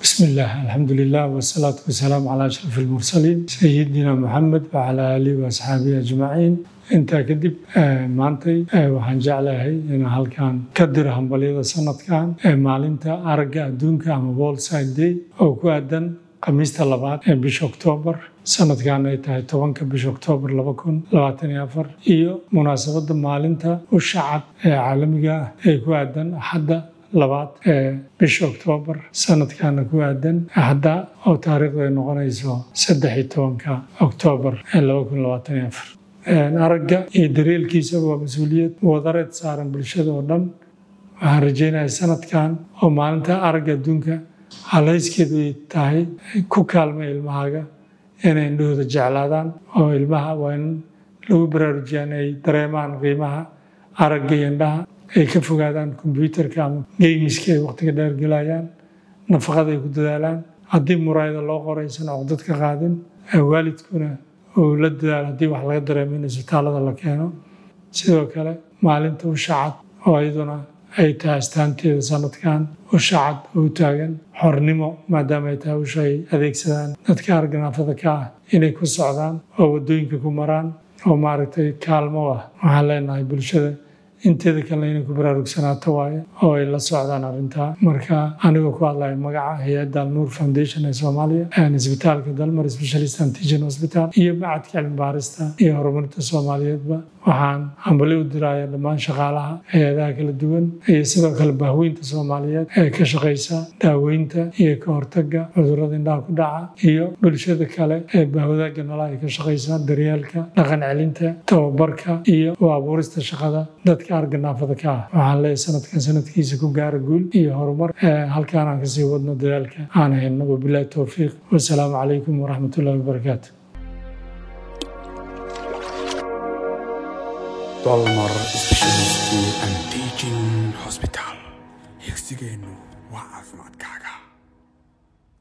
بسم الله، الحمد لله، والصلاة والسلام على أشرف المرسلين سيدنا محمد وعلى آله وأصحابه أجمعين. Intaa kadib, maantay waxaan jeclahay inaan halkan ka diro hambalyada sanadkan ee maalinta aragga adduunka ama World Sight Day oo ku aadan Khamiista labaad ee bisha Oktoobar, sanadkan ay tahay 10-ka bisha Oktoobar 2024, iyo munaasabadda maalinta usha cad ee caalamiga ah ee ku aadan Axadda labaad ee bisha Oktoobar, sanadkana ku aadan Axadda oo taariikhdu ay noqonayso 13-ka Oktoobar ee 2024. Aragga iyo daryeelkiisa waa mas-uuliyad wadareed saaran bulshada oo dhan. Waxaan rajaynayaa sanadkan oo maalinta aragga adduunka halayskeedu ay tahay ku kaalma ilmahaaga inay indhahooda jeclaadaan, oo ilmaha waa in lagu baraarujiyaa in ay dareemaan qiimaha aragga iyo indhaha, ay ka fogaadaan kombyuutarka ama games-ka ay waqtiga dheer gelayaan, nafaqada ay ku dadaalaan, haddii muraayada loo qoro aysan cuqdad ka qaadin, waalidkuna uu la dadaalo haddii wax laga dareemo in isbitaalada la keeno. Sidoo kale maalinta usha cad oo iyaduna ay tahay astaanteeda sanadkan usha cad oo u taagan xornimo, maadaama ay tahay usha ay adeegsadaan dadka aragga naafada ka ah inay ku socdaan oo waddooyinka ku maraan oo maaragtay kaalmo ah, waxaan leenahay bulshada inteeda kalena inay ku baraarugsanaato waaye oo ay la socdaan arrintaa. Marka anigoo ku hadlaya magaca hay-adda Alnuur Foundation ee Soomaaliya, isbitaalka Dalmar Specialist and Teaching Hospital iyo Macadka Cilmi Baarista iyo Horumarinta Soomaaliyeedba, waxaan hambalyo u diraya dhammaan shaqaalaha hay-adaha kala duwan iyo sidoo kale bahweynta Soomaaliyeed ee ka shaqeysa daaweynta iyo ka hortagga cudurrada indhaha ku dhaca, iyo bulshada kale ee bahwadaagga nala ay ka shaqeysa daryeelka, dhaqan celinta, tababarka iyo u abuurista shaqada dadka aragga naafada ka ah. Waxaan leeyahay sanadkan sanadkiisa ku gaara guul iyo horumar, halkaan aan kasii wadno dadaalka aan hayno. Wabilahi towfiiq, wasalaamu calaykum waraxmatullahi wabarakaatu. Dalmar Specialist and Teaching Hospital, higsigeennu waa caafimaadkaaga.